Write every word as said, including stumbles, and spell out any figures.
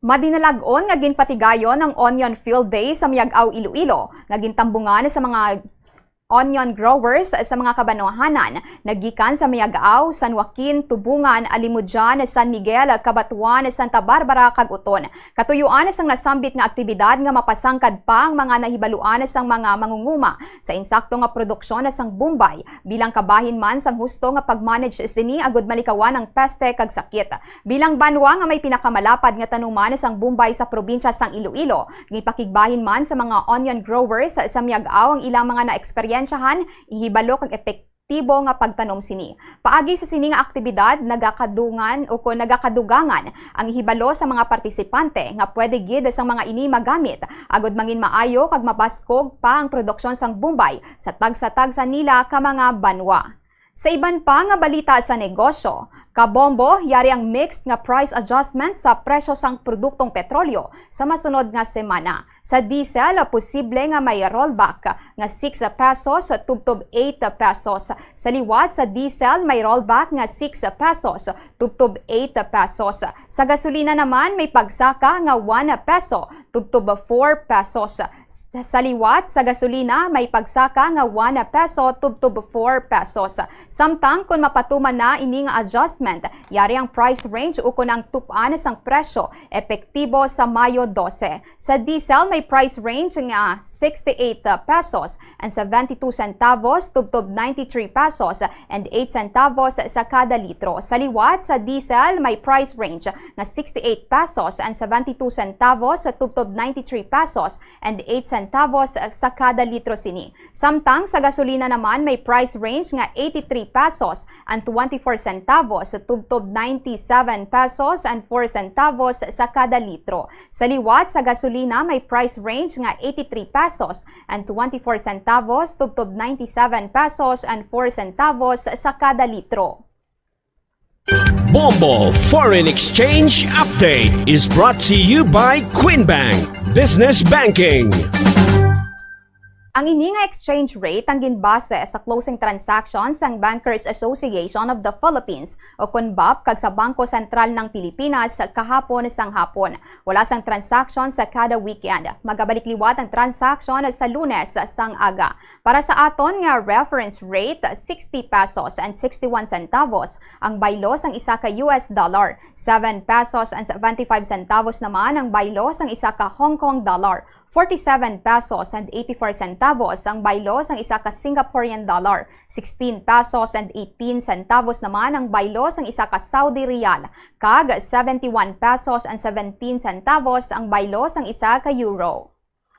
Madinalag-on nga ginpatigayon ang Onion Field Day sa Miag-ao, Iloilo, nga gintambungan sa mga onion growers sa mga kabanwahanan, nagikan sa Miag-ao, San Joaquin, Tubungan, Alimodian, San Miguel, Cabatuan, Santa Barbara, kag Oton. Katuyuan sang nasambit nga aktibidad nga mapasangkad pa ang mga nahibaluan sang mga mangunguma sa insakto nga produksyon sang bombay, bilang kabahin man sang husto nga pag-manage sini agud malikawan ang peste kag sakit. Bilang banwa nga may pinakamalapad nga tanuman sang bombay sa probinsya sang Iloilo, ginpakigbahin man sa mga onion growers sa Miag-ao ang ilang mga naeksperyensyahan, ihibalo kag epektibo nga pagtanom sini. Paagi sa sini nga aktibidad, nagakadungan o kon nagakadugangan ang ihibalo sa mga partisipante nga pwede gid sang mga ini magamit agud mangin maayo kag mabaskog pa ang produksyon sang bombay sa tagsa-tagsa nila ka mga banwa. Sa iban pa nga balita sa negosyo, kabombo, yari ang mixed nga price adjustment sa presyo sang produktong petrolyo sa masunod nga semana. Sa diesel, posible nga may rollback nga six pesos tubtob eight pesos. Sa liwat, sa diesel may rollback nga six pesos tubtob eight pesos. Sa gasolina naman, may pagsaka nga one peso tubtob four pesos. Sa liwat, sa gasolina may pagsaka nga one peso tubtob four pesos. Samtang kon mapatuman na ini nga adjustment, yari ang price range ukon ang tup-an sang presyo epektibo sa Mayo dose. Sa diesel may price range nga sixty-eight pesos and seventy-two centavos tubtob ninety-three pesos and eight centavos sa kada litro. Sa liwat, sa diesel may price range nga sixty-eight pesos and seventy-two centavos tubtob ninety-three pesos and eight centavos sa kada litro sini. Samtang sa gasolina naman may price range nga eighty-three pesos and twenty-four centavos tubtob ninety-seven pesos and four centavos sa kada litro. Sa liwat, sa gasolina may price range nga eighty-three pesos and twenty-four centavos tubtob ninety-seven pesos and four centavos sa kada litro. Bombo Foreign Exchange Update is brought to you by Queen Bank Business Banking. Ang ini nga exchange rate ang ginbase sa closing transaction sang Bankers Association of the Philippines o kon bap kag sa Bangko Sentral ng Pilipinas kahapon sang hapon. Wala sang transaction sa kada weekend. Magabalik liwat ang transaction sa Lunes sang aga. Para sa aton nga reference rate, sixty pesos and sixty-one centavos ang baylo sang isa ka U S dollar, seven pesos and seventy-five centavos naman ang baylo sang isa ka Hong Kong dollar, forty-seven pesos and eighty-four centavos ang baylo sang isa ka Singaporean dollar, sixteen pesos and eighteen centavos naman ang baylo sang isa ka Saudi riyal, kag seventy-one pesos and seventeen centavos ang baylo sang isa ka euro.